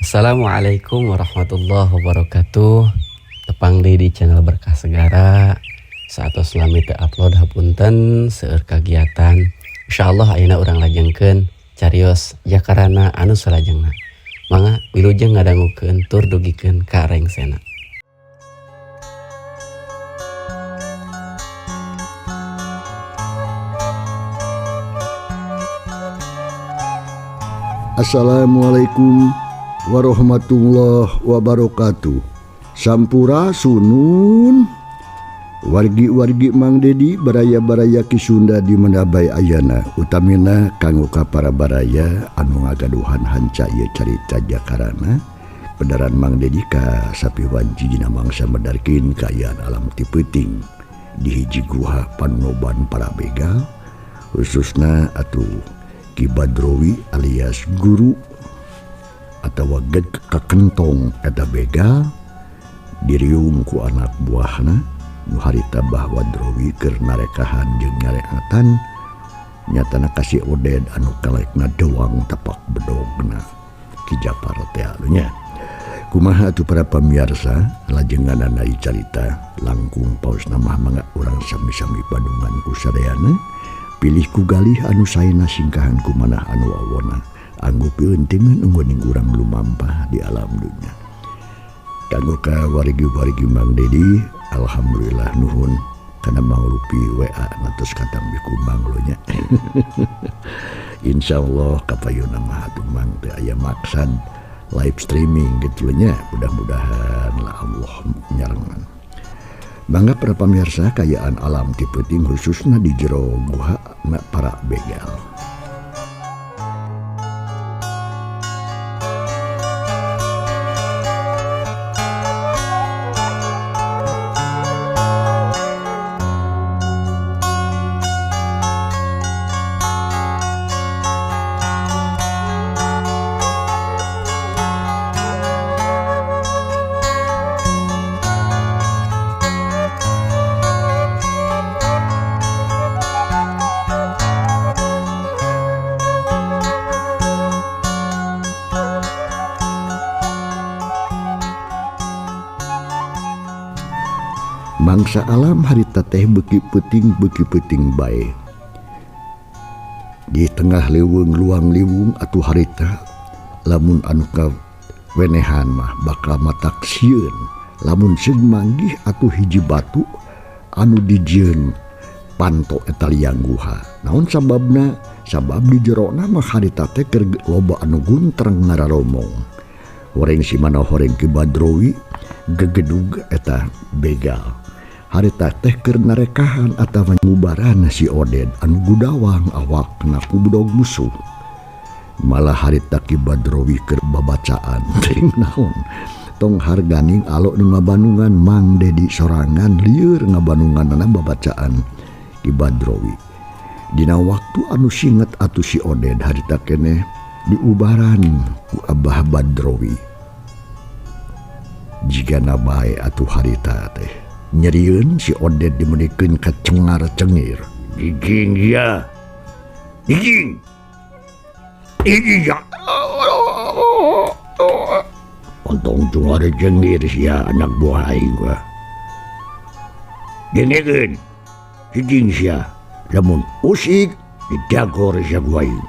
Assalamualaikum warahmatullahi wabarakatuh. Tepang deui di channel Berkah Segara. Saatos lami teu upload, hapunten, seueur kagiatan. Insyaallah ayeuna urang lajengkeun carios Jakarana anu salajengna. Mangga wilujeng ngadangukeun tur dugikeun ka rengsena. Assalamualaikum warahmatullahi wabarakatuh. Sampurasunun. Wargi-wargi Mang Dedi, baraya-baraya Ki Sunda di mana bae ayana, utamina kanggo ka para baraya anu ngagaduhan hanca ieu carita Jakarana. Pedaran Mang Dedi ka sapi wanci dina mangsa medarkin kaayaan alam ti peuting di hiji guha panoban para begal, khususna atuh Ki Badrowi alias guru atawa geg kakentong eta begal diriung ku anak buahna nu harita Bah Badrowi keur narekahan jeung nyareatan nyatana ka si Oded anu kalekna dewang tapak bedogna Ki Japar teh nya. Kumaha atuh para pamiarsa lajenganana ieu carita langkung paosna mah mangga urang sami-sami bandungan ku sadayana pilih ku galih anu saena singkahan ku manah anu awona anggo pieunteuneun ungguning urang lumampah di alam dunya. Kanggo ka wargi-wargi Mang Dedi, alhamdulillah nuhun kana mangrupi WA ngatos katampi ku Mang lo nya. Insyaallah kapayuna mah atuh Mang teh aya maksad live streaming gitu nya, mudah-mudahan lah Allah nyarengan. Mangga para pamirsa kayaan alam ti peuting khususna di jero guha na para begal. Mangsa alam harita teh beuki peuting bae. Di tengah leuweung luang liwung atuh harita lamun anu kawenehan mah bakal matak sieun lamun seung manggih atuh hiji batu anu dijieun panto eta liang guha. Naon sababna? Sabab di jerona mah harita teh keur loba anu guntreng ngararomong. Horeng si mana horeng Ki Badrowi gegedug eta begal. Harita teh keur narekahan atawa ngubaran si Oded anu gudawang awakna ku bedog musuh. Malah harita Ki Badrowi keur babacaan teuing naon. Tong harganing alok nu ngabanungan Mang Dedi sorangan lieur ngabanunganna babacaan Ki Badrowi. Dina waktu anu singet atuh si Oded harita keneh diubaran ku Abah Badrowi. Jigana bae atuh harita teh nyerieun si Oded dimeunikeun ka cengar-cengir. Giging ya. Giging. Giging ya. Ontong cengar cengir sia anak buah aing gua. Dengekeun. Giging sia. Lamun usik didagor sia gua aing.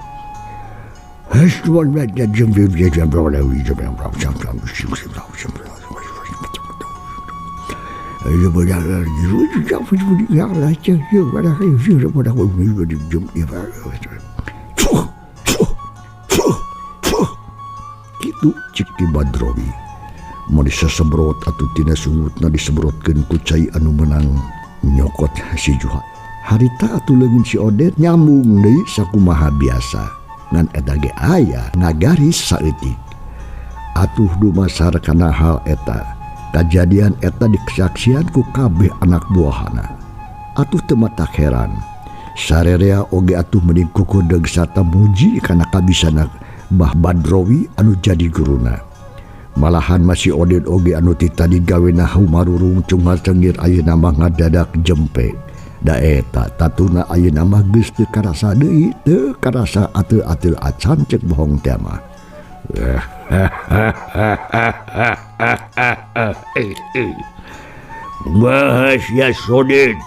Kitu cik Ki Badrowi. Mun disesebrot atuh tina sungutna disebrotkeun ku cai anu meunang nyokot si Juha. Harita atuh leungeun si Oded nyambung deui sakumaha biasa. Ngan eta ge aya ngagaris saeutik. Atuh dumasar kana hal eta. Kajadian eta dikesaksian ku kabeh anak buahana. Atuh teu matak heran. Sarerea oge atuh mending kukudeug sarta muji kana kabisana Bah Badrowi anu jadi guruna. Malahan masih Oded oge anu ti tadi gawena humarurung cungar cengir ayeuna mah ngadadak jempe. Da eta tatuna ayeuna mah geus teu karasa deui, teu karasa ateul-ateul acan cek bohong teh mah. Bahas ya Sodin.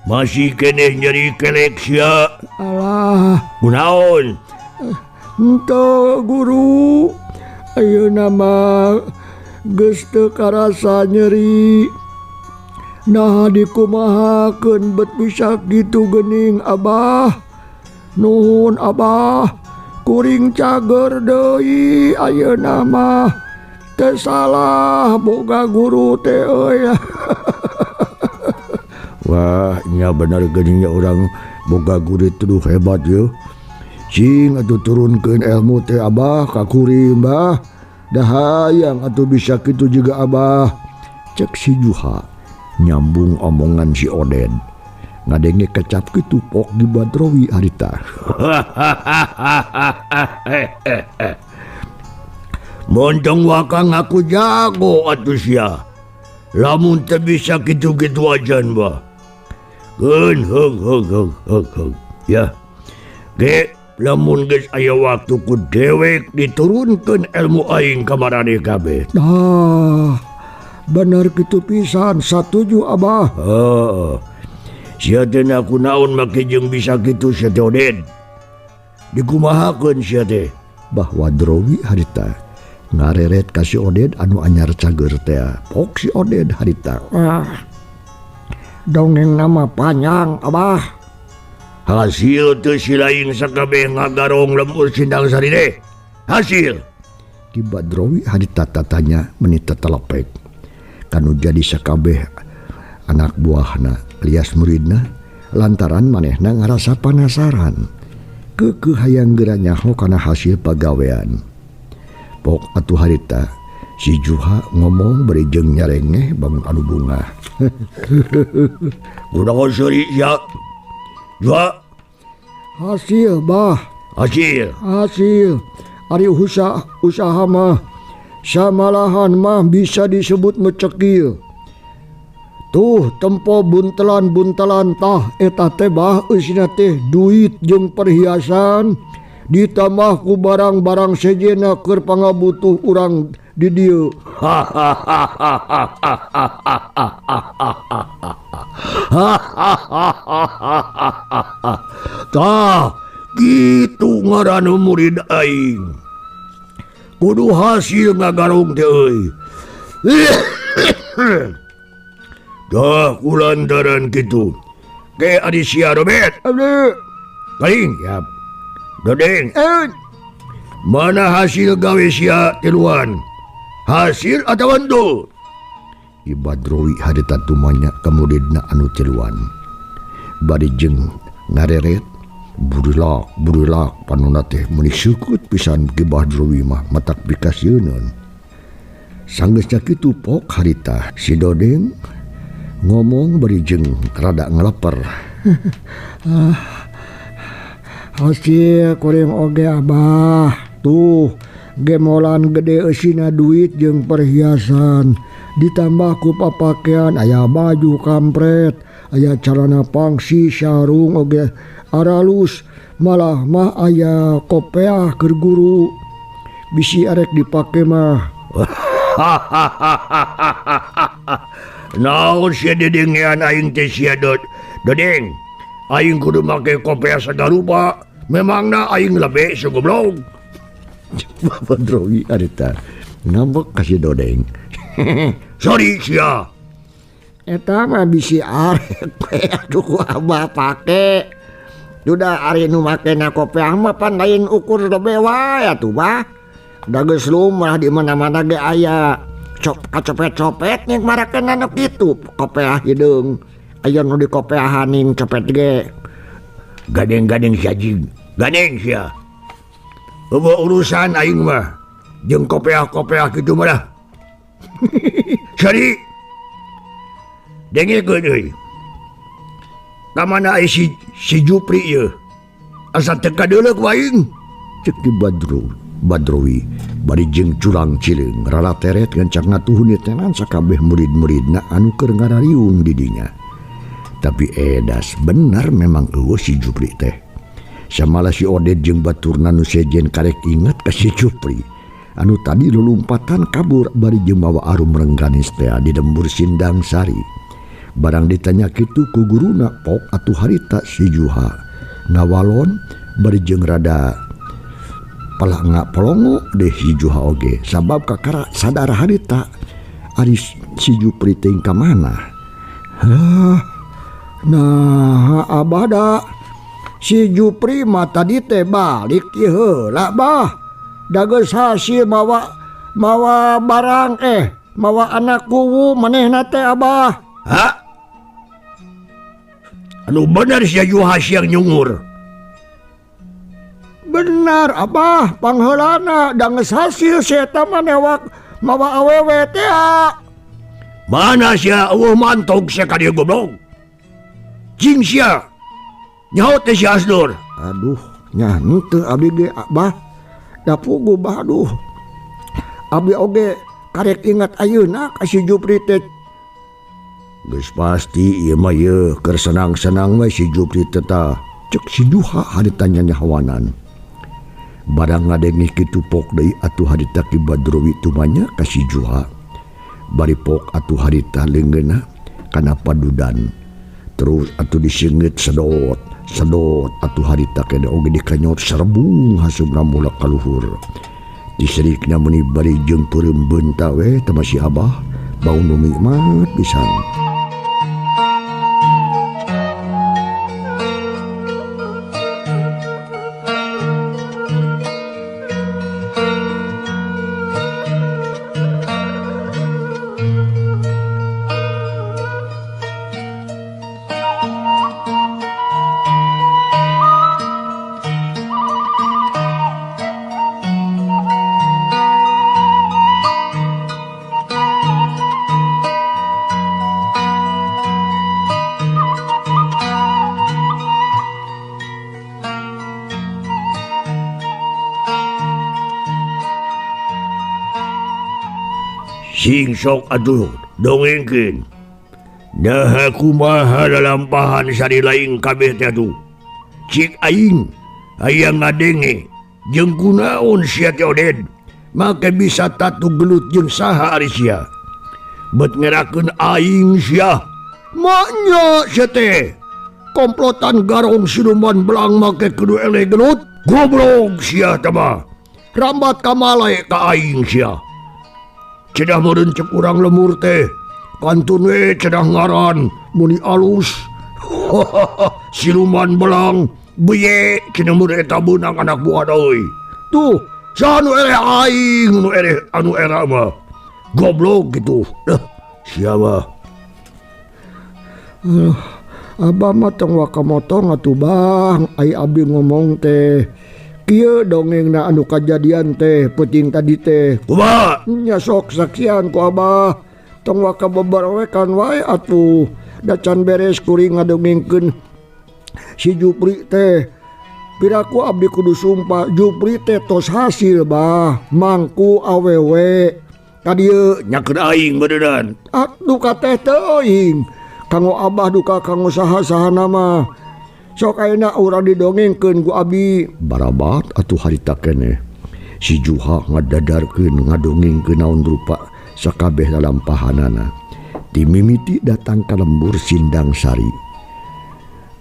Masih keneh nyeri kelek sia. Alah, kunaon? Henteu guru. Ayeuna mah geus teu karasa nyeri. Naha dikumahakeun bet bisa kitu geuning Abah. Nuhun Abah, kuring cager deui ayeuna mah. Teu salah boga guru teh euy. Wah, nya bener geuning urang boga guru tuduh hebat ye. Cing atuh turunkeun ilmu teh Abah ka kuring bah. Dah hayang atuh bisa kitu juga Abah. Cek si Juha nyambung omongan si Oden. Ngadenge kecap kitu pok di Badrowi harita. Montong wakang aku jago atuh sia. Lamun teu bisa kitu-kitu ajan bah. Keun heung heung heung heung heung. Ya. Ge lamun geus aya waktu ku dewek diturunkeun ilmu aing ka maraneh kabeh. Nah, bener kitu pisan, satuju Abah. Heeh. Sia teh aku naon make jeung bisa kitu sia teh Oden. Dikumahakeun sia teh? Bah Wadrowi harita ngareret ka si Oden anu anyar cager teh. Pok si Oden harita. Ah. Dongeng nama panjang Abah. Hasil teu si lain sakabeh ngagarong lembur Sindang Sari teh. Hasil. Ki Badrowi harita tatanya meni tetelepek. Kanu jadi sakabeh anak buahna alias muridna lantaran manehna ngarasa panasaran. Keukeuh hayang geura nyaho kana hasil pagawean. Pok atuh harita si Juha ngomong bari jeung nyarengeh bangun anu bungah. Kunaon seuri sia? Juha. Hasil bah. Hasil. Hasil. Ari usaha mah samalahan mah bisa disebut mecekil. Tuh tempo buntelan-buntelan tah eta teh bah eusina teh duit jeung perhiasan ditambah ku barang-barang sejenna keur pangabutuh urang di dieu. Tah kitu ngaran murid aing. Kudu hasil ngagarong teh euy. Dah kulantaran kitu. Ke adi sia Robert. Abdi. Kaling siap. Dodeng. Mana hasil gawe sia tiluan? Hasil atawa henteu? Ki Badrowi harita tumanya ka muridna anu tiluan. Bari jeung ngareret burilak burilak panonna teh meuni seukeut pisan Ki Badrowi mah matak pikasieun. Sanggeusna kitu pok harita si Dodeng ngomong bari jeung rada ngeleper. Hasil kuring oge Abah. Tuh gemolan gede eusina duit jeung perhiasan ditambah ku papakean aya baju kampret aya calana pangsi sarung oge aralus malah mah aya kopeah keur guru bisi arek dipake mah. Naon sia dedengean aing teh sia Dodeng. Aing kudu make kopeah sagarupa. Memangna aing lebe segoblok. Badrowi harita ngambek ka si Dodeng. Sorry sia. Eta mah bisi arek we atuh ku Abah pake. Duda ari nu makena kopeah mah pan lain ukur lebe wae atuh bah. Da geus lumrah di mana-mana ge aya. Cop kacopet-copet ning marakena nu kitu kopeah hideung. Aya nu dikopeahaning copet ge. Gadeng-gadeng sia jing. Gadeng sia. Eueuh urusan aing mah jeung kopeah-kopeah kitu mah dah. Sari. Dengekeun euy. Ka mana ai si Jupri ieu? Asa teu kadeuleuh ku aing. Cek Ki Badrowi bari jeung curang cileung ralateret ngencang ngatuhun tenan sakabeh murid-muridna anu keur ngarariung di dinya. Tapi edas benar memang eueuh si Jupri teh. Samalah si Oded jeung baturna nu sejen karek inget ka si Jupri anu tadi lulumpatan kabur bari jeung mawa arum rengganis teh di lembur Sindang Sari. Barang ditanya kitu ku guruna pok atuh harita si Juha ngawalon bari jeung rada palanga polongo deh si Juha oge sabab kakara sadar harita ari si Jupri teh ka mana. Hah, nah abah da si Jupri mah tadi teh balik ieu heula bah. Da geus hasil mawa mawa barang mawa anak kuwu manehna teh abah. Ha? Anu bener sia Juha siang nyungur. Benar abah, pangheulana da geus hasil si eta mah newak mawa awewe teh. Mana sia eueuh mantog sia ka dieu goblok. Jing sia. Nyaho teh si Asdur. Aduh, nya henteu abdi ge abah. Da puguh bah aduh. Abdi oge karek ingat ayeuna ka si Jupri teh. Geus pasti ieu mah yeuh keur senang-senang we si Jupri teh tah. Cek si Juha harita nyanyahawanan. Barang ngadenge kitu pok deui atuh harita Ki Badrowi tumanya ka si Juha. Bari pok atuh harita leungeunna kana padudan. Terus atuh diseungit sedot sedot atuh harita kene oge dikanyot serbung hasubna mulak ka luhur. Diserikna meuni bari jeung peureum beunta we teh si Abah bau nu nikmat pisan. Sing sok atuh dongengkeun. Nah kumaha lalampahan sari lain kabeh teh atuh. Cik aing hayang ngadenge jeung kunaon sia teh Oded make bisa tatu gelut jeung saha ari sia. Bet ngerakeun aing sia. Maknya sia teh komplotan garong siluman belang make kudu eleh gelut. Goblok sia teh mah. Rambat kamalai ka aing sia. Cedah meureun cek urang lemur teh kantun we cedah ngaran muni alus. Siluman belang beye cenah mun eta beunang anak buah deui. Tuh saha nu eleh aing nu eleh anu era mah goblok gitu. Sia mah. Abah mah tong waka motong atuh bang, ai abdi ngomong teh kieu dongengna anu kajadian teh peuting tadi teh. Kumaha? Nya sok saksian ku abah. Tong waka beberewekan wae atuh. Da can beres kuring ngadongengkeun si Jupri teh. Piraku abdi kudu sumpah Jupri teh tos hasil bah mangku awewe. Ka dieu nyakeun aing beuneunan. Aduh ka teh teuing. Kanggo abah duka kanggo saha-sahana mah. Sok ayeuna urang didongengkeun ku abi. Barabat atuh harita keneh. Si Juha ngadadarkeun ngadongengkeun naon rupa sakabeh lalampahanana. Ti mimiti datang ka lembur Sindang Sari.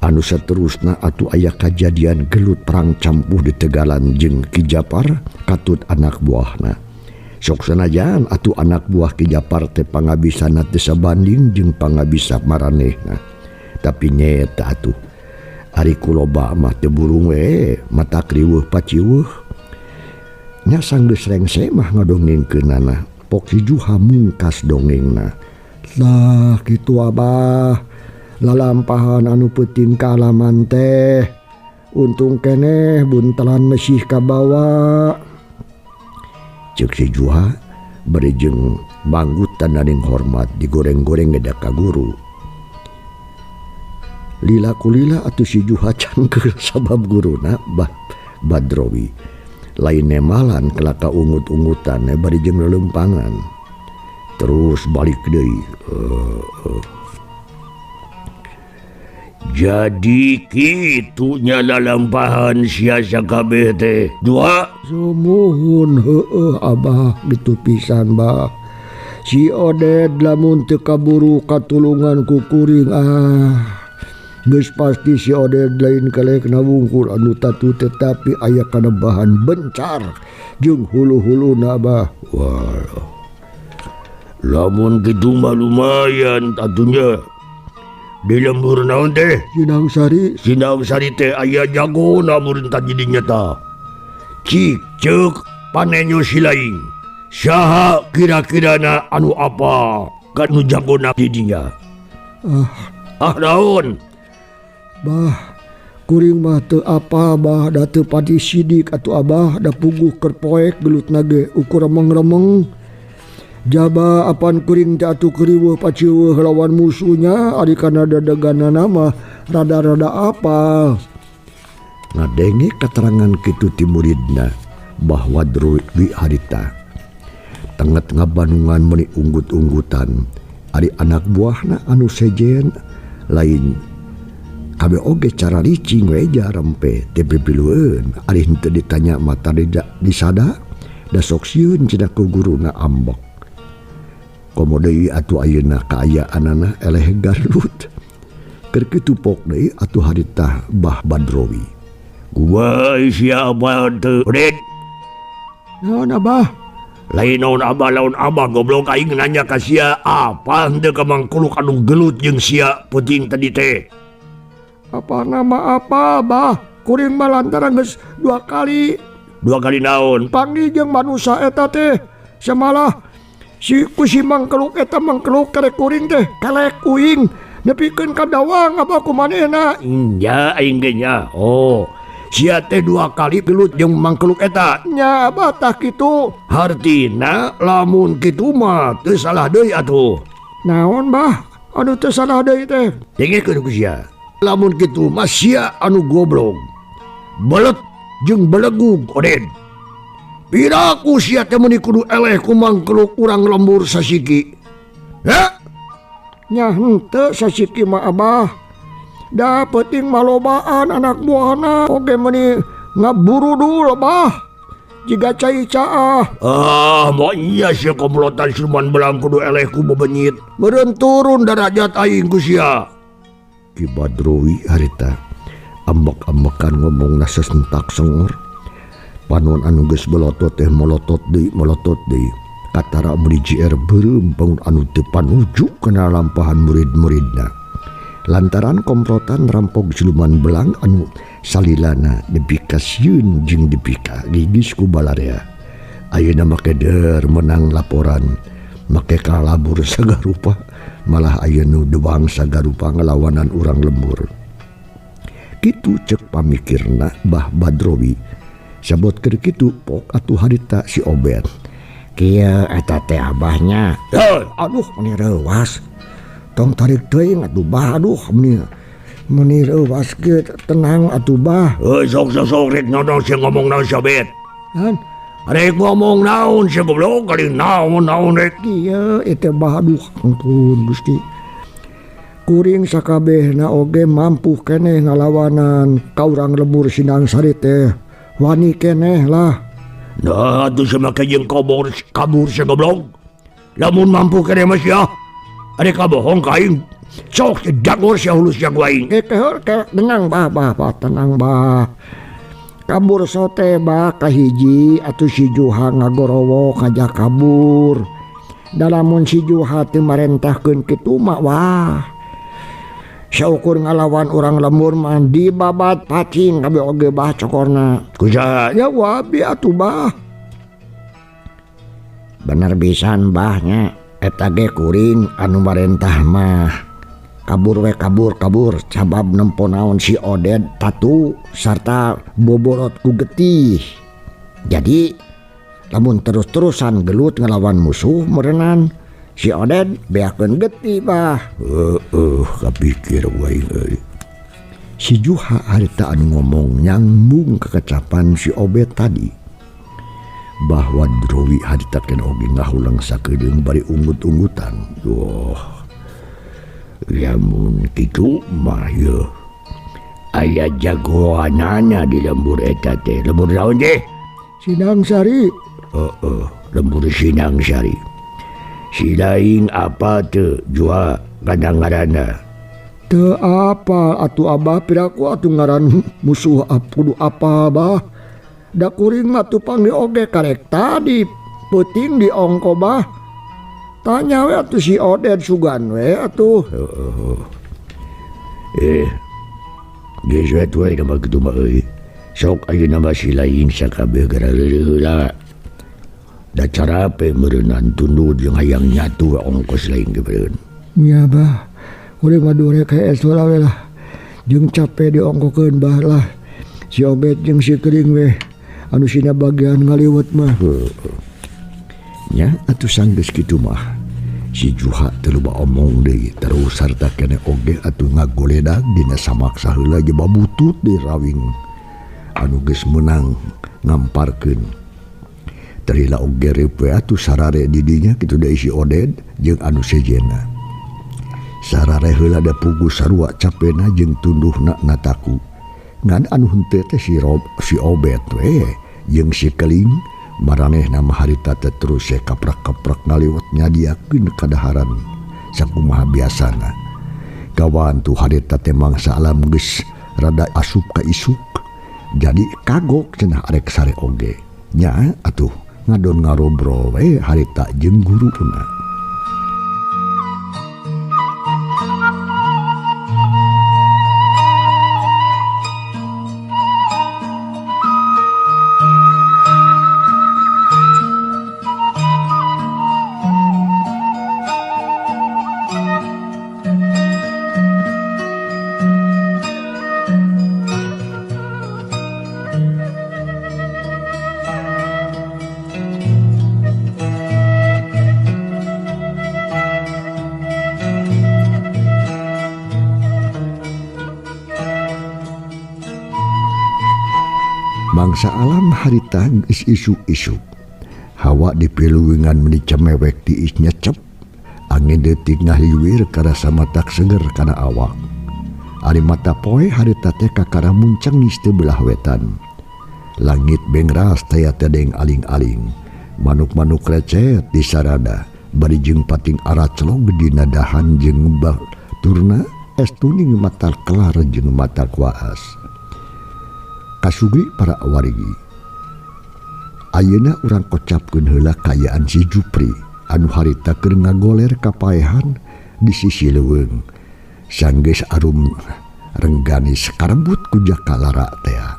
Anu saterusna atuh aya kajadian gelut perang campuh di Tegalan jeung Ki Japar katut anak buahna. Sok sanajan atuh anak buah Ki Japar teh pangabisana teu sabanding jeung pangabisa maranehna. Tapi nyeta atuh ari kuloba mah teu burung we mata kriweuh paciweuh. Nya sanggeus rengse mah ngadongengkeunana. Pok si Juha mungkas dongengna. Lah kitu abah lalampahan anu peuting kaalaman teh. Untung keneh buntelan mesih kabawa. Ceuk si Juha bari jeung manggut tananing hormat digoreng-goreng ngeda ka guru. Lila kulila atuh si Juha cangkeul sabab guruna Bah Badrowi. Lain nemalan kelaka ungut-ungutan bari jeung lelempangan. Terus balik deui. Jadi kitunya lalampahan sia sakabeh teh. Dua sumuhun heueuh Abah gitu pisan bah. Si Oded lamun teu kaburu katulungan ku kuring ah. Geus pasti si Oded lain kelekna wungkul anu tatu tetapi aya kana bahan bencar jeung hulu-huluna bah. Wah. Lamun kitu mah lumayan tatunya. Di lembur naon teh? Sindang Sari. Sindang Sari teh aya jagona meureun tadi dinya tah. Cik ceuk panenyo silaing. Saha kira-kirana anu apa kanu jagona di dinya? Ah naon? Bah, kuring mah teu apa bah da teu pati sidik atuh abah da puguh keur poek gelutna ge ukur remeng-remeng. Jaba apan kuring teh atuh keriweuh paciweuh lawan musuhnya ari kana dadeganana mah rada-rada apal. Ngadenge katerangan kitu ti muridna bahwa Badrowi harita tenget ngabanungan meuni unggut-unggutan ari anak buahna anu sejen lain kabeh oge cara licing we jarempe teu pipilueun ari henteu ditanya mah tadi disada da sok sieun cenah ku guruna ambek. Komo deui atuh ayeuna kaayaanana eleh garlut. Keur kitu pok deui atuh harita Bah Badrowi. Kumaha sia abah teu Oded? Naon abah? Lain naon abah laun abah goblok aing nanya ka sia apa henteu ka mangkuluk anu gelut jeung sia peuting tadi teh. Apa nama apa bah? Kuring mah lantaran geus dua kali. Dua kali naon? Panggih jeung manusa eta teh. Samalah si ku si mangkeluk eta mangkeluk karek kuring teh kelek uing nepikeun ka dawang apa ku manehna. Nya aing ge nya. Oh, sia teh dua kali gelut jeung mangkeluk eta. Nya abah tah kitu. Hartina lamun kitu mah teu salah deui atuh. Naon bah? Anu teu salah deui teh. Dengekeun ku sia. Lamun kitu mah sia anu goblok. Belet jeung belegug Oded. Piraku sia teh meuni kudu eleh ku mangkeluk urang lembur sasiki. Heh? Nya henteu sasiki mah abah. Da peuting malobaan anak buahna oge meuni ngaburu dulu bah. Jiga cai caah. Ah, moal iya sia komplotan siluman belang kudu eleh ku bebenyit. Meureun turun darajat aing ku sia. Ki Badrowi harita ambek-ambekan ngomongna sesentak sengor. Panon anu geus belotot teh molotot deui katara meuni JR beureum bangun anu teu panuju kana lampahan murid-muridna lantaran komplotan rampok siluman belang anu salilana nepi ka sieun jeung nepi ka gigis ku balarea. Ayeuna make deur menang laporan make kalabur sagarupa malah ayeuna dewang sagarupa ngalawanan urang lembur. Kitu ceuk pamikirna Bah Badrowi. Sabot keur kitu pok atuh harita si Obet. Kieu eta teh abahnya. Aduh meuni reuwas. Tong tarik teuing atuh bah aduh meuni reuwas kieu tenang atuh bah. Heuh sok sok rek naon sia ngomong naon si Obet. Han rek ngomong naon sia goblok kali naon naon rek kieu eta bah aduh ampun Gusti. Kuring sakabehna oge mampu keneh ngalawanan ka urang lembur Sindang Sari teh. Wani keneh lah. Nah atuh sia make jeung kabur kabur sia goblok. Lamun mampu keneh mah sia. Ari kabohong ka aing. Sok dagor sia hulus sia ku aing. Tenang bah bah bah tenang bah. Kabur sote bah kahiji atuh si Juha ngagorowok ngajak kabur. Da lamun si Juha teu marentahkeun kitu mah wah. Saukur ngalawan urang lembur mah dibabat pacing kabeh oge bah cokorna. Ku saha? Ya wabi atuh bah. Bener pisan bahnya eta ge kuring anu marentah mah. Kabur we kabur kabur sabab nempo naon si Oded tatu sarta boborot ku getih. Jadi lamun terus-terusan gelut ngelawan musuh meureunan si Oded beakeun getih bah. Heueuh kapikir wae euy. Si Juha harita anu ngomong nyambung kekecapan si Obet tadi bahwa Drowi harita ken oge ngahulang sakedeung bari unggut-unggutan. Wah, lamun kitu mah yeuh Aya jagoanana di lembur eta teh. Lembur naon teh? Sinangsari. Heeh, lembur Sinangsari. Si lain apa teu jua kana ngaranna? Teu apa atuh Abah piraku atuh ngaran musuh kudu apa Abah. Da kuring mah tupang di oge karek tadi peuting di ongko bah. Tanya we atuh si Oded sugan we atuh. Heeh. Geus we tuh nama kitu mah euy. Sok ayeuna mah si lain sakabeh gara heula. Da carape meureunan tunduh jeung hayang nyatu ongkos lain ge beureun. Nya bah. Kuring mah durek hees heula we lah. Jeung cape diongkokeun bah lah. Si Obet jeung si Kering we anu sina bagian ngaliwet mah. Nya atuh sanggeus kitu mah. Si Juha teu loba omong deui terus sarta keneh oge atuh ngagoledag dina samaksa heula je babutut di rawing anu geus meunang ngamparkeun. Terila oge reup we atuh sarare di dinya kitu deui si Oded jeung anu sejenna. Sarare heula da puguh sarua capena jeung tunduhna nataku. Ngan anu henteu teh si Rob, si Obet we jeung si Keling maranehna mah harita teh terus se kaprak-kaprak ngaliwat nyadiakeun kadaharan sakumaha biasana. Kawan tuh harita teh mangsa alam geus rada asup ka isuk. Jadi kagok cenah arek sare oge. Nya atuh ngadon ngarobrol we harita jeung guruna. Mangsa alam harita geus isuk-isuk. Hawa di piluwingan meni cemewek tiis nyecep. Angin detik ngahiwir karasa matak seger kana awak. Ari mata poe harita teh kakara muncengis teu belah wetan. Langit bengras taya tedeng aling-aling. Manuk-manuk recet di sarada bari jeung pating aracelog dina dahan jeung baturna es tuning mata kelar jeung mata kuaas. Kasugi para warigi. Ayeuna urang kocapkeun heula kaayaan si Jupri anu harita keur ngagoler kapaehan di sisi leuweung. Sanggeus arum rengganis karebut ku Jaka Lara tea.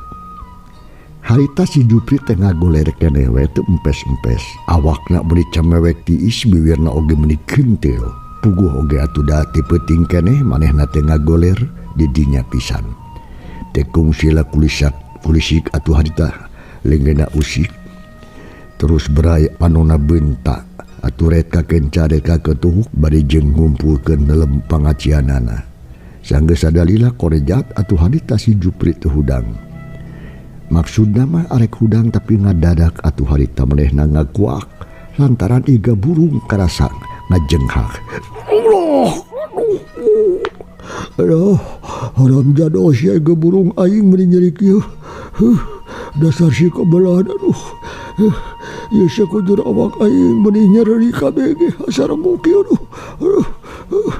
Harita si Jupri teh ngagoler keneh we teu empes-empes. Awakna meuni cemewek tiis, biwirna oge meuni kentil. Puguh oge atuh da ti peuting keneh manehna teh ngagoler di dinya pisan. Tekung sila kulisak kulisik atuh harita lenggena usik terus berai panona bentak atuh ret ka kenca ret ka ketuhuk bari jeung ngumpulkeun nelem pangacianana. Sanggeus sadalila korejat atuh harita si Jupri teu hudang. Maksudna mah arek hudang tapi ngadadak atuh harita manehna ngakuak lantaran iga burung karasa ngajenghak. Allah, aduh, aduh, haram jadoh sia iga burung aing meuni nyeri kieu. Dasar si kebelan, aduh. Ieu sakujur awak aing meuni nyeri kabeh ge asaremu kieu, aduh. Aduh.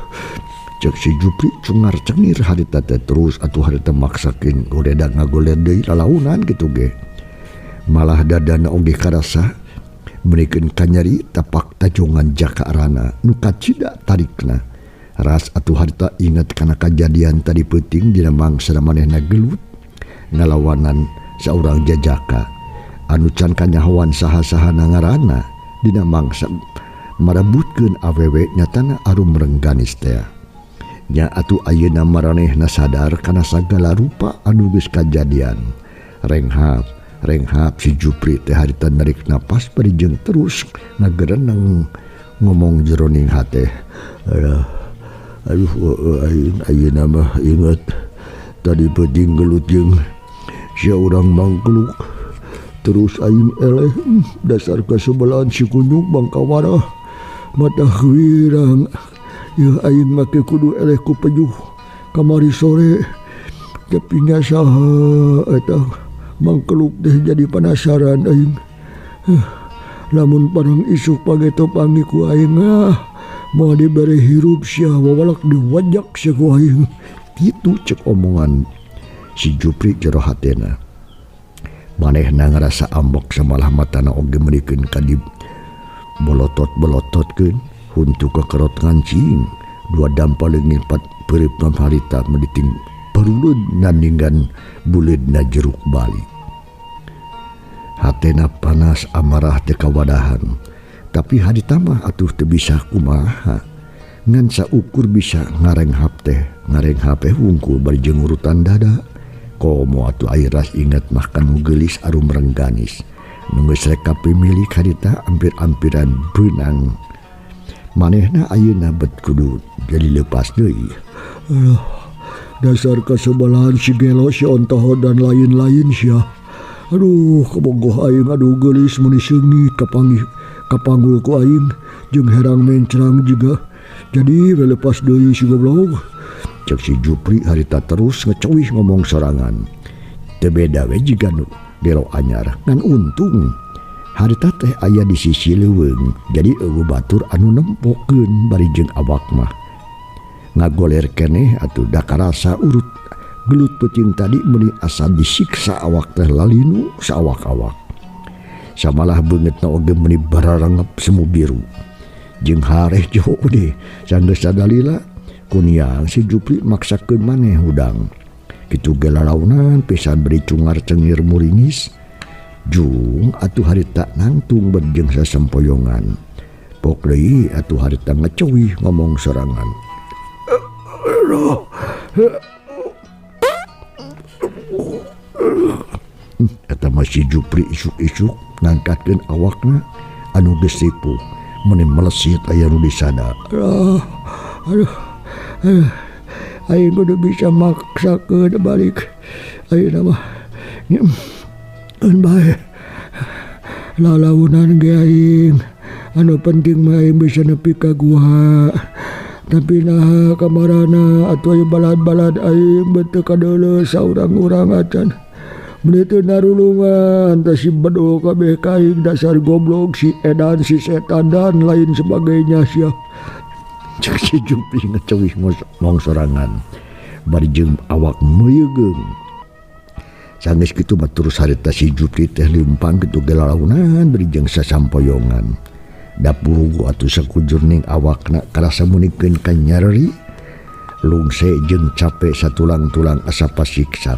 Cek si Jupri cengar cengir harita teh terus atuh harita maksakeun goledag ngagoler deui lalaunan kitu ge. Malah dadana oge karasa meunikeun kanyeri tapak tajongan Jaka Rana nu kacida tarikna. Ras atuh harita inget kana kajadian tadi peuting dina mangsa manehna gelut ngalawanan saurang jajaka anu can kanyahoan saha-sahana ngaranna dina mangsa marebutkeun awewe nyatana arum rengganis teh. Nya atuh ayeuna maranehna sadar kana sagala rupa anu geus kajadian. Renghap, renghap si Jupri teh harita narik napas bari jeung terus ngagereneng ngomong jeroning hate. Aduh, aduh, aing ayeuna mah inget tadi peuting gelut jeung sia urang mangkluk. Terus aing eleh dasar kasebelahan si kunyuk bangkawarah mata wirang. Yeuh aing make kudu eleh ku pejuh kamari sore Tapi nya saha eta mangkeluk teh jadi penasaran aing. Lamun parang isuk pageto pangi ku aing ah moal dibere hirup sia wawalak diwajak sia ku aing. Kitu cek omongan si Jupri jero hatena. Manehna ngarasa ambek samalah matana oge meurikeun ka di bolotot-bolototkeun huntu kekerot ngancing dua dampal leungit pat peureup harita meniting parulud nandingan buleudna jeruk bali. Hatena panas amarah teu kawadahan, tapi harita mah atuh teu bisa kumaha. Ngan saukur bisa ngarenghap teh, ngarenghap teh wungkul bari jeung urutan dada. Komo atuh airas ingat mah kanu geulis arum rengganis. Nu geus rek kapimilik harita ampir-ampiran beunang. Manehna ayeuna bet kudu jadi lepas deui. Aduh, dasar kasebelahan si Gelo, si Ontoho dan lain-lain sia. Aduh, kabogoh aing aduh geulis meuni seungit kapanggih kapanggul ku aing jeung herang mencrang juga. Jadi we lepas deui si goblok. Cek si Jupri harita terus ngecewih ngomong sorangan. Teu beda we jiga nu gelo anyar ngan untung harita teh aya di sisi leuweung jadi eueuh batur anu nempokeun bari jeung awak mah. Ngagoler keneh atuh da karasa urut gelut peuting tadi meuni asa disiksa awak teh lalinu saawak-awak. Samalah beungeutna oge meuni bararangep semu biru. Jeung hareh jauh deh sanggeus sadalila kuniang si Jupri maksakeun maneh hudang. Kitu ge lalaunan pisan beri cungar cengir muringis. Jung atuh harita nangtung berjeng sasempoyongan. Pok deui atuh harita ngecewih ngomong sorangan. Eta mah si Jupri isuk-isuk ngangkatkeun awakna anu geus ripuh meuni melesit aya nu disada. Aduh, aduh, aduh, aing kudu bisa maksakeun balik. Ayeuna mah nyeun bae. Lalaunan ge aing. Anu penting mah aing bisa nepi ka guha. Tapi naha kamarana atuh aya balad-balad aing beuteung kadeuleu saurang-urang acan. Meuni teu narulungan teh si bedul kabeh ka aing dasar goblok si edan si setan dan lain sebagainya sia. Cek si Jupri ngecewih ngomong sorangan bari jeung awak meuyegeung. Sanggeus kitu mah terus harita si Jupri teh leumpang kitu ge lalaunan bari jeung sasampoyongan. Dapur atuh sakujurning awakna karasa meunikeun ka nyareri lungse jeung cape satulang-tulang asa pasiksak.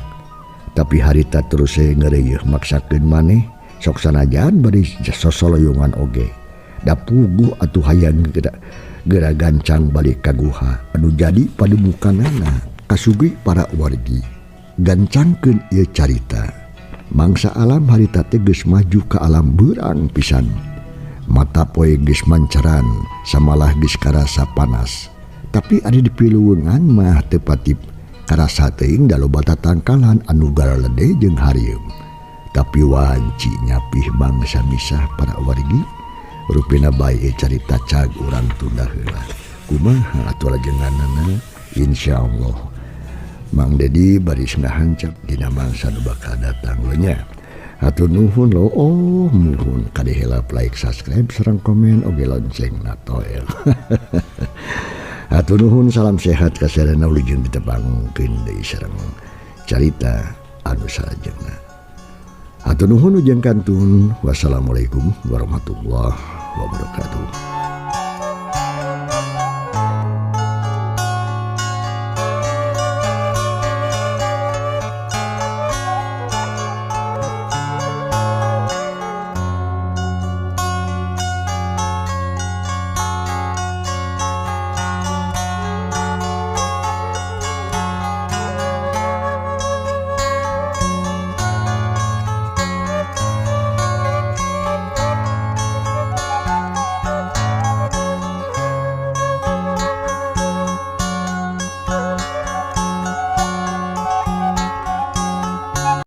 Tapi harita terus ngeureuh maksakeun maneh sok sanajan bari sosoloyongan oge. Dapuguh atuh hayang geura gancang balik ka guha anu jadi pademukanana kasugih para wargi. Gancangkeun ieu carita. Mangsa alam harita teh geus maju ka alam beurang pisan. Mata poe geus mancaran samalah geus karasa panas. Tapi ari di piluweungan mah teu pati karasa teuing da loba tatangkalan anu garalede jeung harieum. Tapi wanci nyapih mangsa misah para wargi. Rupina bae carita cag urang tunda heula. Kumaha atuh lajenganana? Insyaallah Mang Dedi baris ngahancap dina mangsa nu bakal datang we nya. Hatur nuhun lo, oh nuhun kade hilap like subscribe sareng komen oge lonceng natoel. Hatur nuhun, salam sehat kasadayana wilujeng ditepangkeun deui sareng carita anu salajengna. Hatur nuhun ujang kantun. Wassalamualaikum warahmatullahi wabarakatuh.